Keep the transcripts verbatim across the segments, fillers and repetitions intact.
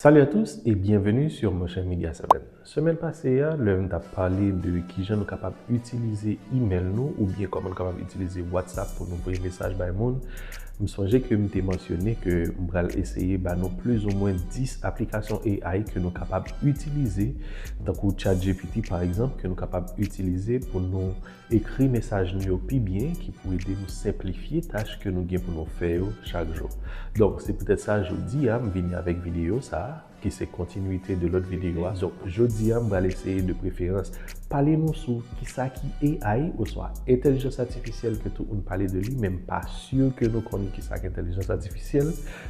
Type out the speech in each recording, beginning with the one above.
Salut à tous et bienvenue sur Motion Media seven. Semèn pase a, lè m t ap pale de kijan nou kapab itilize email nou oubyen kòman nou kapab itilize WhatsApp pou nou voye mesaj bay moun, m sonje ke m te mansyone ke m pral eseye ba nou plizoumwen dis aplikasyon A I ke nou kapab itilize, tankou ChatGPT pa egzanp, ke nou kapab itilize pou nou ekri mesaj nou yo pi byen, ki pou ede nou senplifye tach ke nou gen pou nou fè yo chak jou. Donk, se poutèt sa, jodi a, m vini avèk videyo sa a, ki se kontinwite de lòt videyo a. Donk, jodi a, m pral eseye de preferans pale nou sou kisa ki A I oswa entèlijans atifisyèl ke tout moun pale de li, men m pa si ke nou konnen kisa ki entèlijans atifisyèl.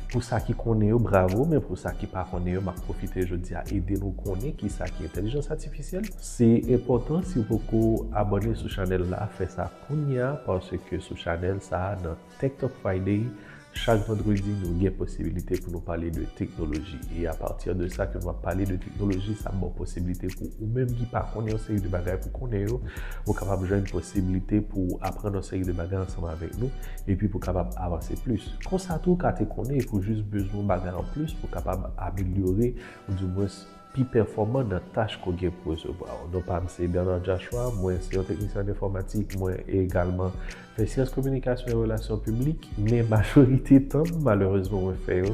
Pou sa ki konnen yo, bravo, men pou sa ki pa konnen yo, m ap pwofite jodi a ede nou konnen kisa ki entèlijans atifisyèl. Se enpòtan, si w poko abòne sou chanèl la, fè sa kounye a, paske sou chanèl sa a, nan Tech Talk Friday, chak vandredi, nou gen posibilite pou nou pale de teknoloji. E apati de sa ke nou ap pale de teknoloji, sa ba w posibilite pou ou menm ki pa konnen yon seri de bagay pou konnen yo, ou kapab jwenn posibilite pou aprann yon seri de bagay ansanm avèk nou, epi pou kapab avanse plis. Konsa tou, ou ka te konnen epi w jis bezwen yon bagay anplis pou kapab amelyore, ou dimwens pi pèfòman nan tach ke w gen pou resevwa yo. Non pa m se Bernard Joshua, mwen se yon teknisyen an enfòmatik, mwen egalman fè syans kominikasyon e relasyon piblik, men majorite tan m, malerezman, mwen fè yo,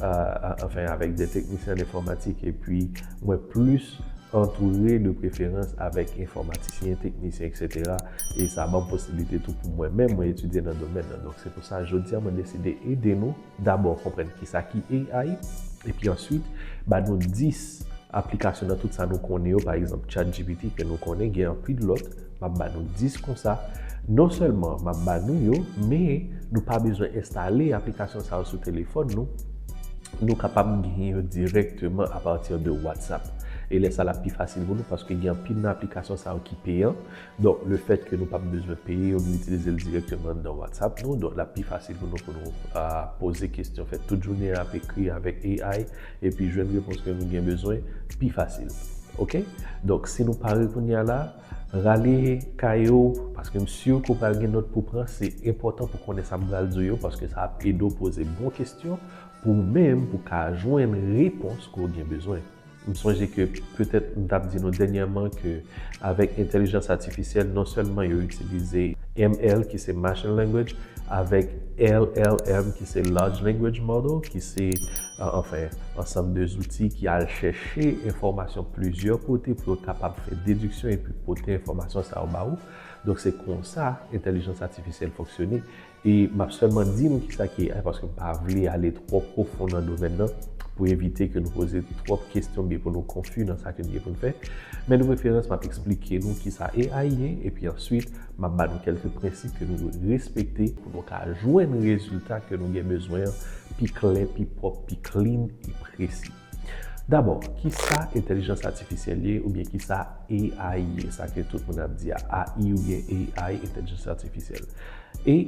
euh, anfen, avèk de teknisyen an enfòmatik, epi mwen plis antoure de preferans avèk enfòmatisyen, teknisyen, et cetera. E sa ban m posibilite tou pou mwen menm, mwen etidye nan domèn nan. Donk, se pou sa, jodi a, mwen deside ede nou dabò konprann kisa ki A I, epi answit, ba nou dis aplikasyon nan tout sa nou konnen yo, pa egzanp, ChatGPT ke nou konnen, gen anpil lòt, m ap ba nou dis konsa. Non sèlman m ap ba nou yo, men nou pa bezwen enstale aplikasyon sa yo sou telefòn nou. Nou kapab genyen yo dirèkteman apati de WhatsApp. E lè sa l ap pi fasil pou nou, paske gen anpil nan aplikasyon sa yo ki peyan. Donk, lefèt ke nou p ap bezwen peye yo, nou itilize l dirèkteman nan WhatsApp nou. Donk, l ap pi fasil pou nou, pou nou, ah, poze kesyon, fè tout jounen an ap ekri avèk A I, epi jwenn repons ke nou gen bezwen pi fasil. Oke? Donk, si nou pare kounye a la, rale kaye w, paske m si ke w pral gen nòt pou pran, se enpòtan pou konnen sa m pral di w yo, paske sa ap ede w poze bon kesyon pou ou menm, pou w ka jwenn repons ke w gen bezwen. M sonje ke petèt m t ap di nou dènyèman ke avèk entèlijans atifisyèl, non sèlman yo itilize M L, ki se Machine Language, avèk L L M, ki se Large Language Model, ki se, euh, anfen, ansanm de zouti ki al chèche enfòmasyon plizyè kote pou yo kapab fè dediksyon epi pote enfòmasyon sa yo ba ou. Donk, se konsa entèlijans atifisyèl fonksyone. E m ap sèlman di nou kisa ki A I, paske m pa vle ale twò pwofon nan domèn nan pou evite ke nou poze twòp kesyon oubyen pou nou konfi nan sa ke nou gen pou n fè. Men de preferans, m ap eksplike nou kisa A I ye, epi answit, m ap ba nou kèlke prensip ke nou dwe respekte pou nou ka jwenn rezilta ke nou gen bezwen an pi klè, pi pwòp, pi clean e presi. Dabò, kisa entèlijans atifisyèl ye oubyen kisa A I ye, sa ke tout moun ap di a, A I oubyen A I, entèlijans atifisyèl?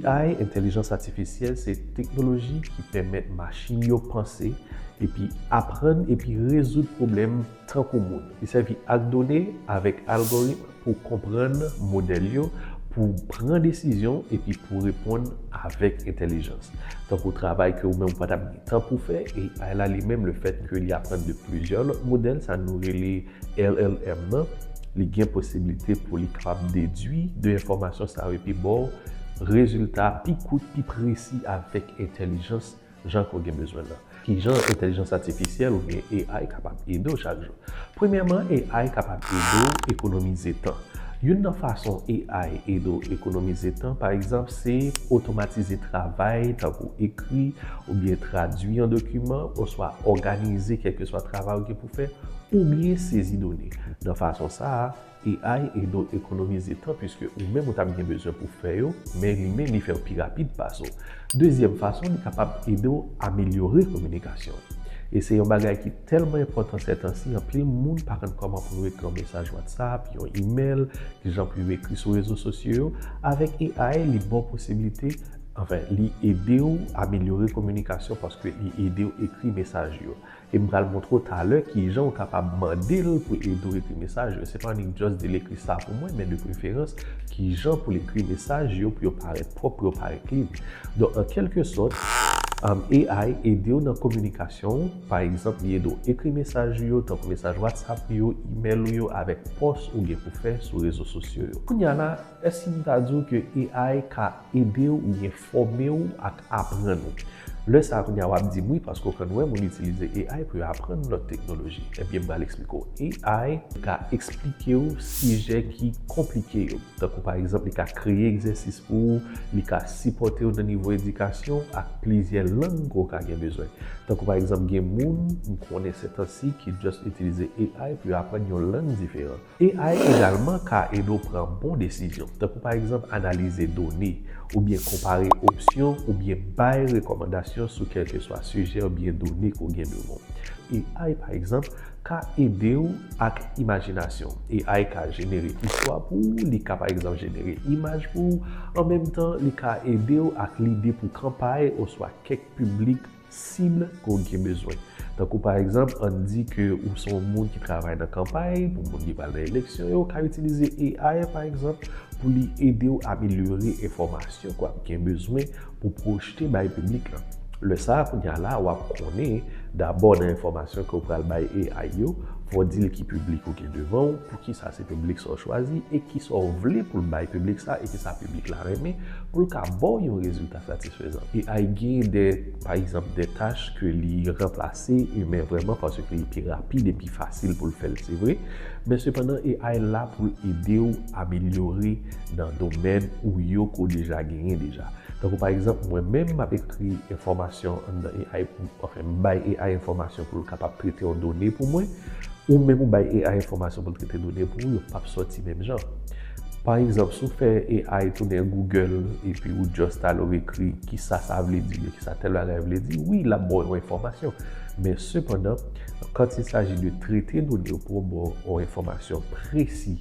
A I, entèlijans atifisyèl, se teknoloji ki pèmèt machin yo panse epi aprann epi rezoud pwoblèm tankou moun. Li sèvi ak done avèk algoritm pou konprann modèl yo, pou pran desizyon epi pou reponn avèk entèlijans. Tankou travay ke ou menm ou pa t ap gen tan pou fè, A I la li menm, lefèt ke li aprann de plizyè lòt modèl, sa nou rele L L M nan, li gen posiblite pou li kapab dedui de enfòmasyon sa yo epi ba w rezilta pi kout, pi presi avèk entèlijans jan ke w gen bezwen nan. Kijan entèlijans atifisyèl oubyen A I kapab ede w chak jou? Premyèman, A I kapab ede w ekonomize tan. Youn nan fason A I ede w ekonomize tan, pa egzanp, se otomatize travay tankou ekri oubyen tradui yon dokiman, oswa òganize kèlkeswa travay ou gen pou fè, oubyen sezi done. Nan fason sa a, A I ede w ekonomize tan, piske ou menm ou t ap gen bezwen pou fè yo, men li menm li fè yo pi rapid pase w. Dezyèm fason, li kapab ede w amelyore kominikasyon. E se yon bagay ki tèlman enpòtan sètansi, anpil moun pa konn kòman pou yo ekri yon mesaj WhatsApp, yon email, kijan pou yo ekri sou rezo sosyo yo. Avèk A I, li ba w posiblite, anfen, li ede w amelyore kominikasyon paske li ede w ekri mesaj yo. E m pral montre w talè kijan w kapab mande l pou ede w ekri mesaj yo. Se pa annik just di l ekri sa pou mwen, men de preferans, kijan pou l ekri mesaj yo pou yo parèt pwòp, pou yo parèt clean. Donk, an kèlke sòt, Um, A I ede w nan kominikasyon w. Pa egzanp, li ede w ekri mesaj ou yo, tankou mesaj WhatsApp ou yo, email ou yo, avèk pòs ou gen pou fè sou rezo sosyo yo. Kounye a la, èske m ta di w ke A I ka ede w oubyen fòme w ak aprann ou? Lè sa a, kounye a, w ap di m wi, paske w konn wè moun itilize A I pou yo aprann lòt teknoloji. Ebyen, m pral eksplike w. A I ka eksplike w sijè ki konplike yo. Tankou pa egzanp, li ka kreye egzèsis pou ou, li ka sipòte w nan nivo edikasyon ak plizyè lang ke w ka gen bezwen. Tankou pa egzanp, gen moun m konnen sètansi ki just itilize A I pou yo aprann yon lang diferan. A I egalman ka ede w pran bon desizyon, tankou pa egzanp analize done, oubyen konpare opsyon, oubyen bay rekòmandasyon sou kèlkeswa sijè oubyen done ke w gen devan w. A I, pa egzanp, ka ede w ak imajinasyon. A I ka jenere istwa pou ou, li ka, pa egzanp, jenere imaj pou ou. An menm tan, li ka ede w ak lide pou kanpay oswa kèk piblik sib ke w gen bezwen. Tankou, pa egzanp, ann di ke ou se yon moun ki travay nan kanpay, pou moun ki pral nan eleksyon yo, ou ka itilize A I, pa egzanp, pou li ede w amelyore enfòmasyon ke w ap gen bezwen pou pwojte bay piblik lan. Lè sa a, kounye a la, w ap konnen dabò nan enfòmasyon ke w pral bay A I yo, fò w di l ki piblik ou gen devan w, poukisa se piblik sa w chwazi, e kisa w vle pou l bay piblik sa, e kisa piblik la renmen, pou l ka ba w yon rezilta satisfezan. A I gen de, pa egzanp, de tach ke li ranplase imen vrèman paske li pi rapid e pi fasil pou l fè l, se vre. Men sepandan, A I la pou l ede w amelyore nan domèn ou yo ke w deja genyen deja. Tankou pa egzanp, mwen menm, m ap ekri enfòmasyon anndan A I pou, anfen, m bay A I enfòmasyon pou l kapab trete yon done pou mwen, ou menm ou bay A I enfòmasyon pou l trete done pou ou, yo p ap sòti menm jan. Pa egzanp, si w fè A I tounen Google epi ou just ale w ekri kisa sa vle di, oubyen kisa tèl bagay vle di, wi, l ap ba w yon enfòmasyon. Men sepandan, quand il s'agit de trete done yo pou w ba w yon enfòmasyon presi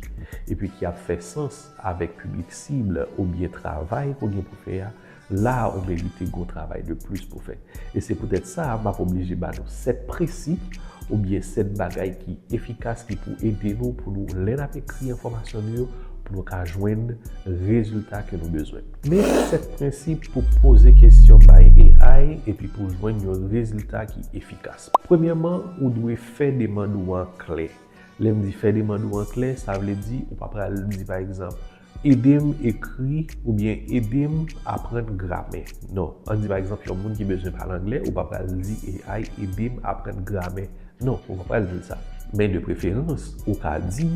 epi ki ap fè sans avèk piblik sib oubyen travay ke w gen pou fè a, la a ou merite gon travay de plis pou fè. E se poutèt sa a, m ap oblije ba nou sèt prensip oubyen sèt bagay ki efikas ki pou ede nou pou nou, lè n ap ekri enfòmasyon nou yo, pou nou ka jwenn rezilta ke nou bezwen. Men sèt prensip pou poze kesyon bay A I epi pou jwenn yon rezilta ki efikas. Premyèman, ou dwe fè demann ou an klè. Lè m di fè demann ou an klè, sa vle di ou pa pral di, pa egzanp, ede m ekri oubyen ede m aprann gramè. Non. Ann di, pa egzanp, yon moun ki bezwen pale anglè, ou pa pral di A I ede m aprann gramè. Non, ou pa pral di l sa. Men de preferans, ou ka di,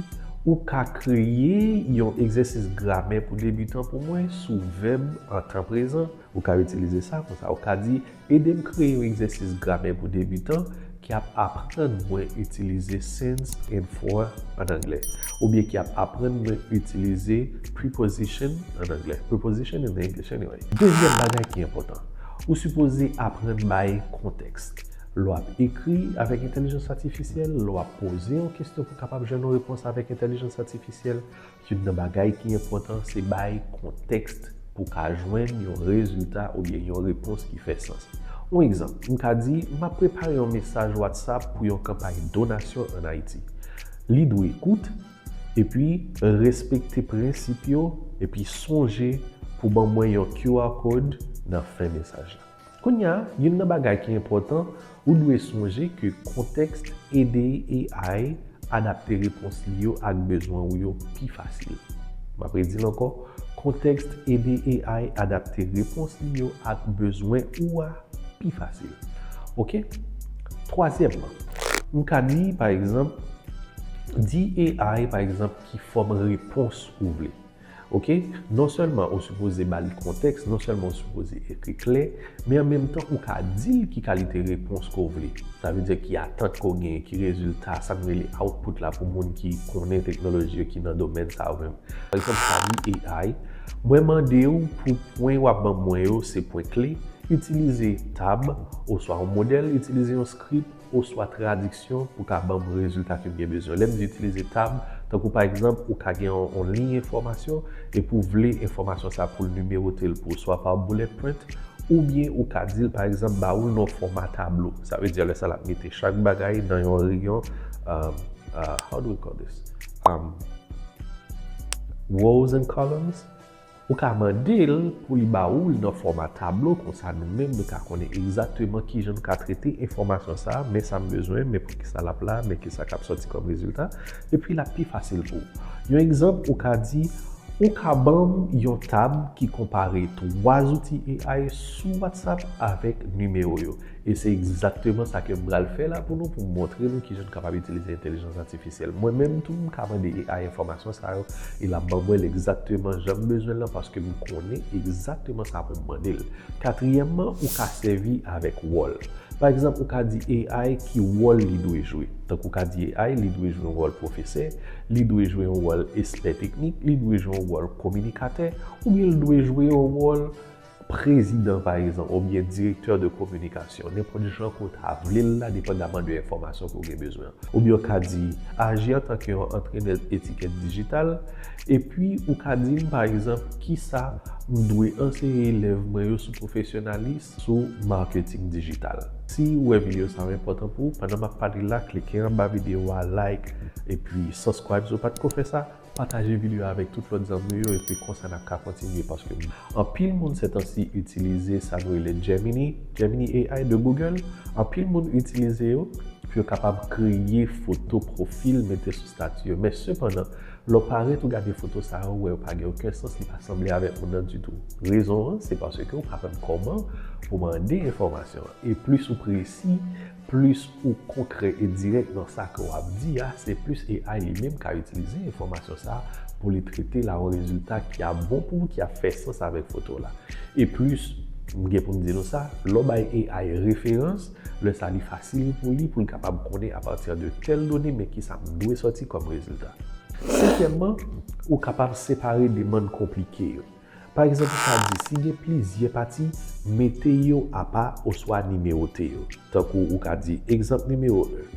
ou ka kreye yon egzèsis gramè pou debitan pou mwen sou vèb an tan prezan. Ou ka itilize sa konsa. Ou ka di, ede m kreye yon egzèsis gramè pou debitan ki ap aprann mwen itilize since and for an anglè, oubyen ki ap aprann mwen itilize preposition an anglè. Preposition in English, anyway. Dezyèm bagay ki enpòtan, ou sipoze aprann bay kontèks. Lè w ap ekri avèk entèlijans atifisyèl, lè w ap poze yon kesyon pou w kapab jwenn yon repons avèk entèlijans atifisyèl, youn nan bagay ki enpòtan, se bay kontèks pou w ka jwenn yon rezilta oubyen yon repons ki fè sans. Yon egzanp, m ka di, m ap prepare yon mesaj WhatsApp pou yon kanpay donasyon ann Ayiti. Li dwe kout, epi respekte prensip yo, epi sonje pou ban mwen yon Q R code nan fen mesaj la. Kounye a, youn nan bagay ki enpòtan, ou dwe sonje ke kontèks ede A I adapte repons li yo ak bezwen ou yo pi fasil. M ap redi l ankò, kontèks ede A I adapte repons li yo ak bezwen ou a pi fasil. Oke? Twazyèmman, m ka di, pa egzanp, di A I, pa egzanp, ki fòm repons ou vle. Oke? Non sèlman ou sipoze ba li kontèks, non sèlman ou sipoze ekri klè, men an menm tan ou ka di l ki kalite repons ke w vle. Sa vle di ki atant ke w genyen, ki rezilta, sa n rele output la pou moun ki konnen teknoloji yo, ki nan domèn sa yo menm. Pa egzanp, sa di A I, mwen mande w pou pwen w ap ban mwen yo se pwen kle, itilize tab oswa yon modèl, itilize yon script, oswa tradiksyon pou ka ban m rezilta ke m gen bezwen. Lè m di itilize tab, tankou pa egzanp, ou ka gen yon, yon liy enfòmasyon, epi w vle enfòmasyon sa pou l nimewote l pou ou, swa pa bullet point, oubyen ou ka di l, pa egzanp, ba ou l nan fòma tablo. Sa vle di, lè sa, l ap mete chak bagay nan yon reyon, um, uh, how do we call this? Um, rows and columns. Ou ka mande l pou li ba ou l nan fòma tablo, konsa nou menm nou ka konnen egzakteman kijan nou ka trete enfòmasyon sa a, men sa m bezwen, men poukisa l ap la, men kisa k ap sòti kòm rezilta, epi l ap pi fasil pou ou. Yon egzanp, ou ka di, ou ka ban m yon tab ki konpare twa zouti A I sou WhatsApp avèk nimewo yo. E se egzakteman sa ke m pral fè la pou nou, pou m montre nou kijan nou kapab itilize entèlijans atifisyèl. Mwen menm tou, m ka mande A I enfòmasyon sa yo, e l ap ban mwen l egzakteman jan m bezwen l lan, paske m konnen egzakteman sa pou m mande l. Katriyèmman, ou ka sèvi avèk wòl. Pa egzanp, ou ka di A I ki wòl li dwe jwe. Tankou ou ka di A I, li dwe jwe yon wòl pwofesè, li dwe jwe yon wòl espè teknik, li dwe jwe yon wòl kominikatè, oubyen li dwe jwe yon wòl prezidan, pa egzanp, oubyen direktè de kominikasyon, nenpòt jan ke w ta vle l la, depandaman de enfòmasyon ke w gen bezwen an. Oubyen w ka di, aji antanke yon antrenè etikèt dijital, epi ou ka di m, pa egzanp, kisa m dwe anseye elèv mwen yo sou pwofesyonalis, sou maketing dijital. Si w wè videyo sa a enpòtan pou ou, pandan m ap pale la, klike anba videyo a, like, epi subscribe si w pa t ko fè sa. Pataje videyo a avèk tout lòt zanmi w yo, epi konsa n ap ka kontinye, paske anpil moun sètansi itilize sa nou rele Gemini, Gemini A I de Google. Anpil moun itilize yo pou yo kapab kreye foto pwofil, mete sou estati yo. Men sepandan, lè w parèt ou gade foto sa yo, ou wè yo pa gen okenn sans, li pa sanble avèk moun nan ditou. Rezon an, se paske ou pa konn kòman pou mande enfòmasyon an. E plis ou presi, plis ou konkrè e dirèk nan sa ke w ap di a, se plis A I li menm ka itilize enfòmasyon sa a pou li trete l a yon rezilta ki ap bon pou ou, ki ap fè sans avèk foto w la. E plis, m gen pou m di nou sa, lè w bay A I referans, lè sa li fasil pou li, pou l kapab konnen apati de tèl done, men kisa m dwe sòti kòm rezilta. Senkyèmman, ou kapab separe demann konplike yo. Pa egzanp, ou ka di, si gen plizyè pati, mete yo apa oswa nimewote yo. Tankou ou ka di, egzanp nimewo en,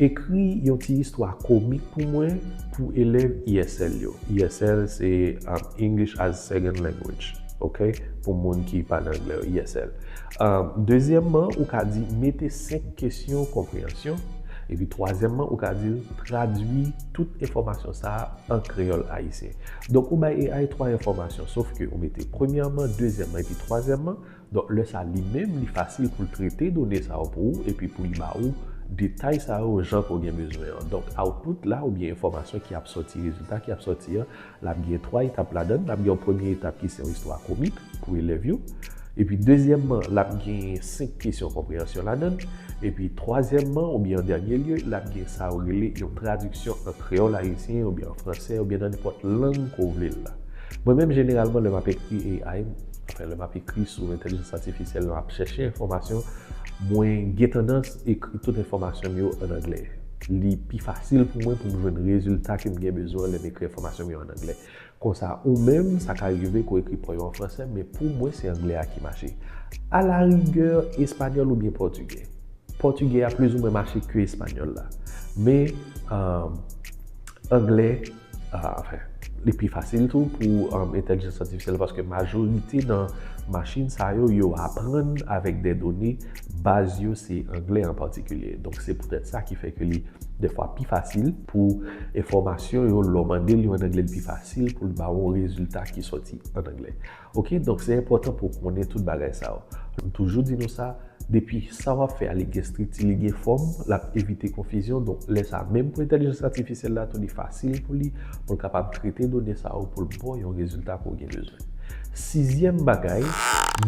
ekri yon ti istwa komik pou mwen pou elèv E S L yo. E S L se, um, English as Second Language, ok? Pou moun ki pale anglè yo, E S L. Um, dezyèmman, ou ka di, mete senk kesyon konpreyansyon. Epi twazyèmman, ou ka di l tradui tout enfòmasyon sa a an kreyòl ayisyen. Donk, ou bay A I twa enfòmasyon, sof ke ou mete premyèman, dezyèmman epi twazyèmman. Donk, lè sa a, li menm, li fasil pou l trete done sa yo pou ou, epi pou li ba ou detay sa yo jan ke w gen bezwen an. Donk, output la, oubyen enfòmasyon ki ap sòti, rezilta ki ap sòti an, l ap gen twa etap ladan l. L ap gen yon premye etap ki se yon istwa komik pou elèv yo. Epi dezyèmman, l ap gen senk kesyon konpreyansyon ladan l. Epi twazyèmman, oubyen an dènye lye, l ap gen sa yo rele yon tradiksyon an kreyòl ayisyen, oubyen an fransè, oubyen nan nenpòt lang ke w vle l la. Mwen menm, jeneralman, lè m ap ekri A I, anfen, lè m ap ekri sou entèlijans atifisyèl, lè m ap chèche enfòmasyon, mwen gen tandans ekri tout enfòmasyon m yo ann anglè. Li pi fasil pou mwen pou m jwenn rezilta ke m gen bezwen an lè m ekri enfòmasyon m yo ann anglè. Konsa, ou menm, sa ka rive ke w ekri pa w yo an fransè, men pou mwen, se anglè a ki mache. Alarigè, espanyòl oubyen pòtigè. Pòtigè a plizoumwen mache ke espanyòl la. Men, um, anglè, ah, anfen, li pi fasil tou pou, um, entèlijans atifisyèl, paske majorite nan machin sa yo, yo aprann avèk de done, baz yo se anglè an patikilye. Donk, se poutèt sa ki fè ke li dèfwa pi fasil pou enfòmasyon yo, lè w mande l yo an anglè, li pi fasil pou l ba w yon rezilta ki sòti an anglè. Ok, donk se enpòtan pou w konnen tout bagay sa yo. M toujou di nou sa, depi sa w ap fè a, li gen estrikti, li gen fòm, l ap evite konfizyon. Donk, lè sa a, menm pou entèlijans atifisyèl la tou, li fasil pou li, pou l kapab trete done sa yo, pou l ba w yon rezilta ke w gen bezwen. Sizyèm bagay,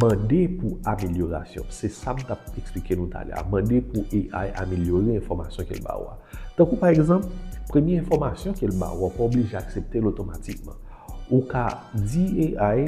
mande pou amelyorasyon. Se sa m t ap eksplike nou talè a. Mande pou A I amelyore enfòmasyon ke l ba w a. Tankou pa egzanp, premye enfòmasyon ke l ba w, ou pa oblije aksepte l otomatikman. Ou ka di A I,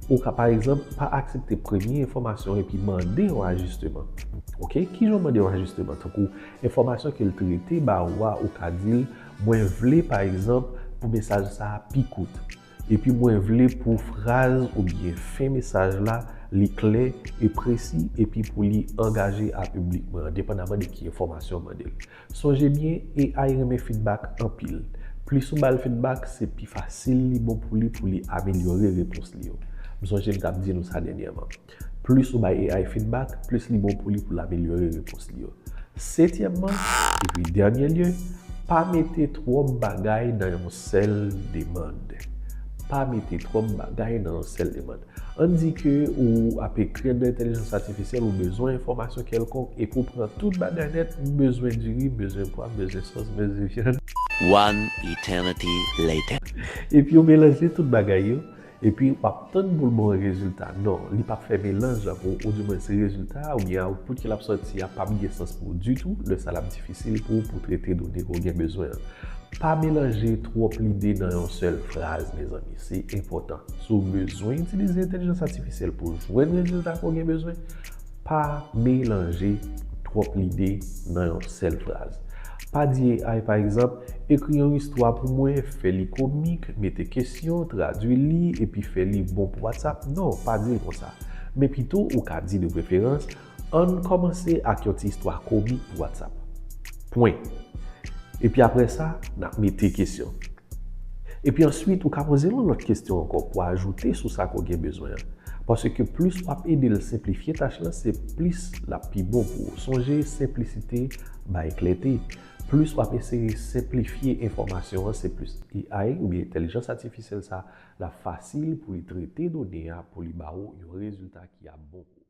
ou ka pa egzanp pa aksepte premye enfòmasyon epi mande yon ajisteman. Ok, kijan w mande yon ajisteman? Tankou enfòmasyon ke l trete ba ou a, ou ka di l, mwen vle pa egzanp pou mesaj sa a pi kout. Epi mwen vle pou fraz oubyen fen mesaj la, li klè e presi, epi pou li angaje a piblik mwen an, depandaman de ki enfòmasyon w mande l. Sonje byen, A I renmen feedback anpil. Plis ou ba l feedback, se pi fasil li bon pou li, pou li amelyore repons li yo. M sonje m t ap di nou sa dènyèman. Plis ou bay A I feedback, plis li bon pou li pou l amelyore repons li yo. Setyèmman, epi dènye lye, pa mete twòp bagay nan yon sèl demann. Pa mete twòp bagay nan yon sèl demann. Ann di ke ou ap ekri anndan entèlijans atifisyèl, ou bezwen enfòmasyon kèlkonk, epi w pran tout bagay nèt, m bezwen diri, m bezwen pwa, m bezwen sòs, m bezwen vyann. One eternity later. Epi w melanje tout bagay yo, epi w ap tann pou l ba w rezilta. Non, li p ap fè melanj la pou ou, oudimwens rezilta a oubyen output ke l ap sòti a p ap gen sans pou ou ditou, lè sa l ap difisil pou ou pou trete done ke w gen bezwen an. Pa melanje twòp lide nan yon sèl fraz, mezanmi, se enpòtan. Si w bezwen itilize entèlijans atifisyèl pou w jwenn rezilta ke w gen bezwen, pa melanje twòp lide nan yon sèl fraz. Pa di A I, pa egzanp, ekri yon istwa pou mwen, fè li komik, mete kesyon, tradui li, epi fè li bon pou WhatsApp. Non, pa di l konsa. Men pito, ou ka di de preferans, ann kòmanse ak yon ti istwa komik pou WhatsApp. Pwen. Epi apre sa, n ap mete kesyon. Epi answit, ou ka poze l yon lòt kesyon ankò pou ajoute sou sa ke w gen bezwen an. Paske plis w ap ede l senplifye tach lan, se plis l ap pi bon pou ou. Sonje, senplisite bay klète. Plis w ap eseye senplifye enfòmasyon an, se plis A I oubyen entèlijans atifisyèl sa, l ap fasil pou li trete done a pou li ba ou yon rezilta ki ap bon pou ou.